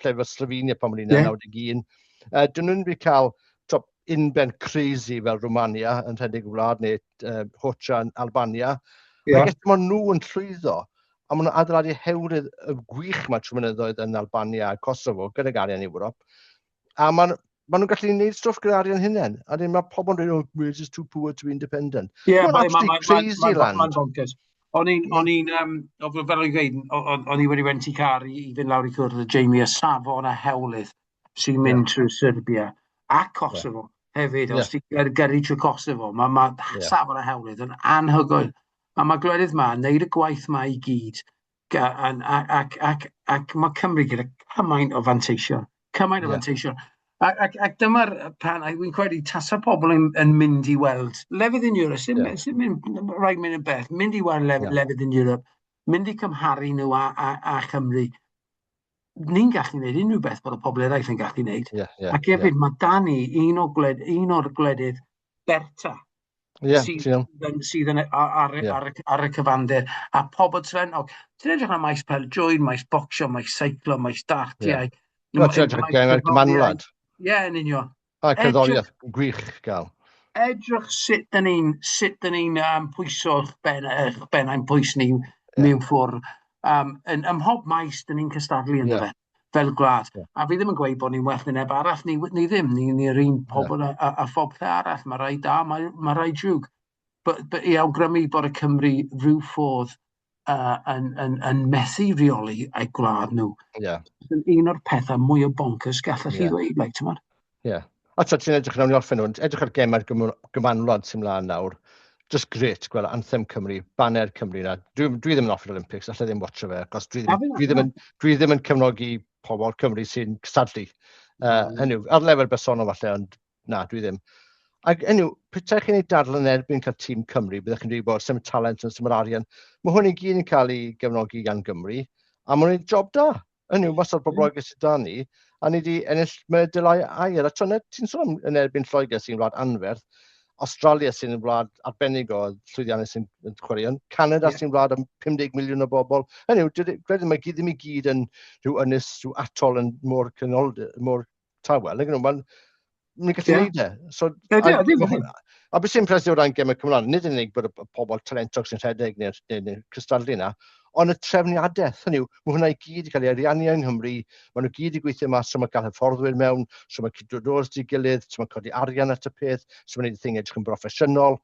lle fel Slovenia pan o'n i'n 91. Dyn nhw'n wedi cael top unben crazy fel Romania yn rhedeg y wlad, neu Hoxha yn Albania. Ac eto maen nhw yn llwyddo, a maen nhw'n adeiladu hewlydd y gwych yma trwy mynyddoedd yn Albania a Kosovo gydag arian Ewrop. A maen nhw'n gallu gwneud stwff gyda arian hunain. A dyn mae pobl yn dweud, oh, Wales is too poor to be independent. Ie, Mae'n absolutely crazy land. Mae'n bonkers. O'n i'n, fel o'n i'n gweud, o'n i wedi rentu car i fynd lawr i cwrdd â Jamie, a safon a hewlydd sy'n mynd trwy Serbia a Kosovo hefyd. Os ti'n gyrru trwy Kosovo, mae safon a hewlydd yn anhygoel. A mae gwledydd ma yn neud y gwaith ma i gyd, ac mae Cymru gyda cymaint o fanteision. Cymaint o fanteision. Ac dyma'r pan, a wy'n credu tasa pobl yn mynd i weld lefydd yn Europe, sy'n mynd, rhaid mynd yn bell, mynd i weld lefydd yn Europe, mynd i cymharu nhw a Chymru. Ni'n gallu gwneud unrhyw beth bod y pobl eraill yn gallu gwneud. Ac hefyd mae da ni un o'r gwledydd berta sydd yn ar y cyfandir, a pobl trefnog. Ti'n edrych ar maes pêl-droed, maes bocsio, maes seiclo, maes dartiau. Wel, ti'n edrych ar Gemau'r Gymanwlad. Ie, yn union. A cerddoriaeth gwych gael. Edrych sut dyn ni'n pwyso eich bennau'n pwys ni mewn ffordd. Ym mhob maes dyn ni'n cystadlu ynddo fe. fel gwlad. Yeah. A fi ddim yn gweud bod ni'n well na neb arall, ni, ni ddim, ni'r ni un pobl yeah. a, a, a phob lle arall, mae rai da, mae, mae rai drwg. But, but i awgrymu bod y Cymru rhyw ffordd yn, yn, yn methu reoli eu gwlad nhw. Yeah. Yn un o'r pethau mwy o bonkers gallech chi yeah. ddweud, like, ti'n Ie. Yeah. A ti'n edrych nawr i orffen nhw, edrych ar gemau'r gymanwlad sy'n mlaen nawr. Just great gweld anthem Cymru, banner Cymru na. Dwi, dwi ddim yn offi'r Olympics, allai ddim watcho fe, achos dwi ddim, dwi ddim, yn, dwi ddim yn cefnogi pobl Cymru sy'n cystadlu. Hynny yw, ar lefel bersonol falle, ond na, dwi ddim. Ac hynny yw, petai chi'n ei dadl yn erbyn cael tîm Cymru, byddech chi'n dweud bod sy'n talent yn sy'n arian. Mae hwn i gyd yn cael ei gefnogi gan Gymru, a mae'n gwneud job da. Hynny yw, mas o'r boblogaeth sydd da ni, a ni wedi ennill medalau aur. A ti'n sôn am yn erbyn Lloegr sy'n wlad anferth, Australia sy'n wlad arbennig o llwyddiannus yn, yn chwaraeon, Canada yeah. sy'n wlad am 50 miliwn o bobl. Hynny yw, gredu mae gyd ddim i gyd yn rhyw ynys, rhyw atol yn môr canol, môr tawel. Nag nhw, mae'n ni'n gallu yeah. neud e. So, yeah, a, yeah, a beth sy'n impresio o ran gemau Cymraeg, nid yn unig bod y pobl talentog sy'n rhedeg neu'r neu, neu cystadlu yna, ond y trefniadaeth, hynny yw, mae hwnna i gyd i cael ei ariannu yng Nghymru, maen nhw gyd i gweithio mas, so mae cael hyfforddwyr mewn, so mae cydwrs di gilydd, so mae codi arian at y peth, so mae'n gwneud y thing edrych yn broffesiynol.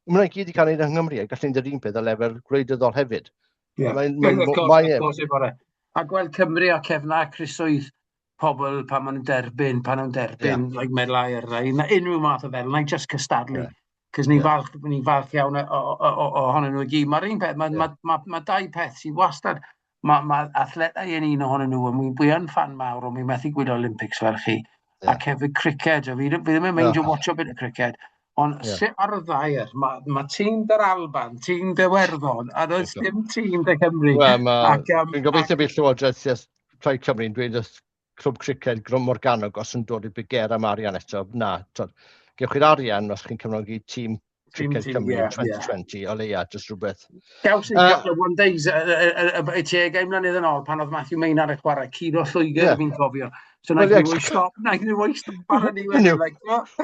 Mae hwnna i gyd i cael ei wneud yng Nghymru, a gallu gwneud yr un peth ar lefel gwleidyddol hefyd. Yeah. Mae'n, mae'n, mae, mae, a gweld Cymru a cefna Criswydd pobl pan maen nhw'n derbyn, pan nhw'n derbyn, yeah. like medal aur, neu unrhyw math o fedal, neu just cystadlu. Yeah. Cos ni'n yeah. falch, ni falch iawn ohonyn nhw i gyd. Mae'r un peth, mae yeah. ma, ma, ma dau peth sy'n wastad, mae ma athletau yn un ohonyn nhw, a mi yn fan mawr, ond mi'n methu gwylio Olympics fel chi. Yeah. Ac hefyd cricket, a fi, fi ddim yn meindio oh. watcho bit o cricket, ond yeah. sut ar y ddaear, mae ma tîm dy'r Alban, tîm dy Werddon, a does dim tîm dy Cymru. Wel, ma, ac, dwi'n gobeithio bydd Llywodraeth Plaid Cymru'n dweud wrth Clwb Criced Grwm Morgannwg os yn dod i biger am arian eto, na, twod, gewch chi'r arian os chi'n cefnogi tîm Criced Cymru yeah, 2020, yeah. o leia, jyst rhywbeth. Gaws ni'n couple of one days, y 30 mlynedd yn ôl, pan oedd Matthew Maynard yn chwarae, curo Lloegr, yeah. fi'n cofio. So naeth ni roi stop, naeth ni roi stop ar ni wedi.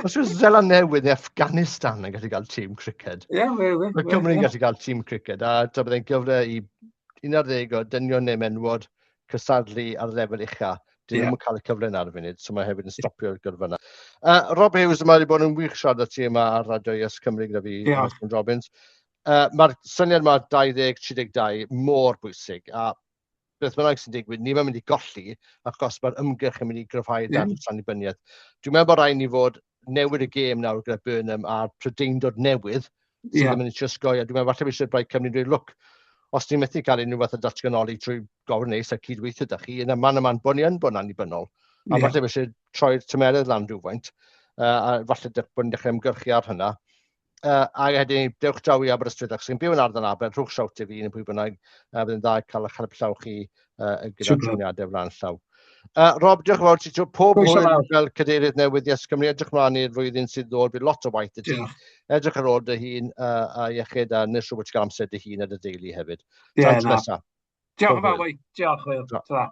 Os yw'r Zeland Newydd neu Afghanistan yn gallu cael tîm criced. Ie, yeah, Mae Cymru'n gallu cael tîm criced, a byddai'n gyfle i 11 o dynion neu menwod cystadlu ar lefel ucha. Dyn nhw'n yeah. cael y cyfle yna ar y funud, so mae hefyd yn stopio'r gyrfa yna. Rob Hughes, mae wedi bod yn wych siarad â ti yma ar Radio Yes Cymru gyda fi, yeah. Robbins. Mae'r syniad yma 2032 mor bwysig, a beth bynnag sy'n digwydd, ni'n mynd i golli, achos mae'r ymgyrch yn mynd i gryfhau'r yeah. dadl annibyniaeth. Dwi'n meddwl bod rhaid ni fod newid y gêm nawr gyda Burnham a'r Prydeindod newydd, sydd yeah. ddim yn eisiau osgoi, a dwi'n meddwl falle eisiau Blaid Cymru'n dweud, look, os ni'n methu cael unrhyw fath o datganoli trwy gofyn neis a cydweithio da chi, yna man y man bod ni yn bod yn annibynnol. A yeah. falle eisiau troi'r tymeredd lan rhywfaint, a falle bod ni'n dechrau ymgyrchu ar hynna. A wedyn, dewch draw i Aberystwyth, ac sy'n byw yn ardal Aber, rhowch siawt i fi neu pwy bynnag, a bydd yn dda cael eich help llaw chi gyda'r trefniadau flaen llaw. Rob, diolch yn fawr ti. Pob hwyl fel cadeirydd newydd Yes Cymru. Edrych mlaen i'r flwyddyn sydd ddod. Bydd lot o waith i ti. Edrych ar ôl dy hun a iechyd a nes rhywbeth ti'n cael amser dy hun a dy deulu hefyd. Ie, yeah, na. Diolch yn fawr, Diolch, Will. Ta.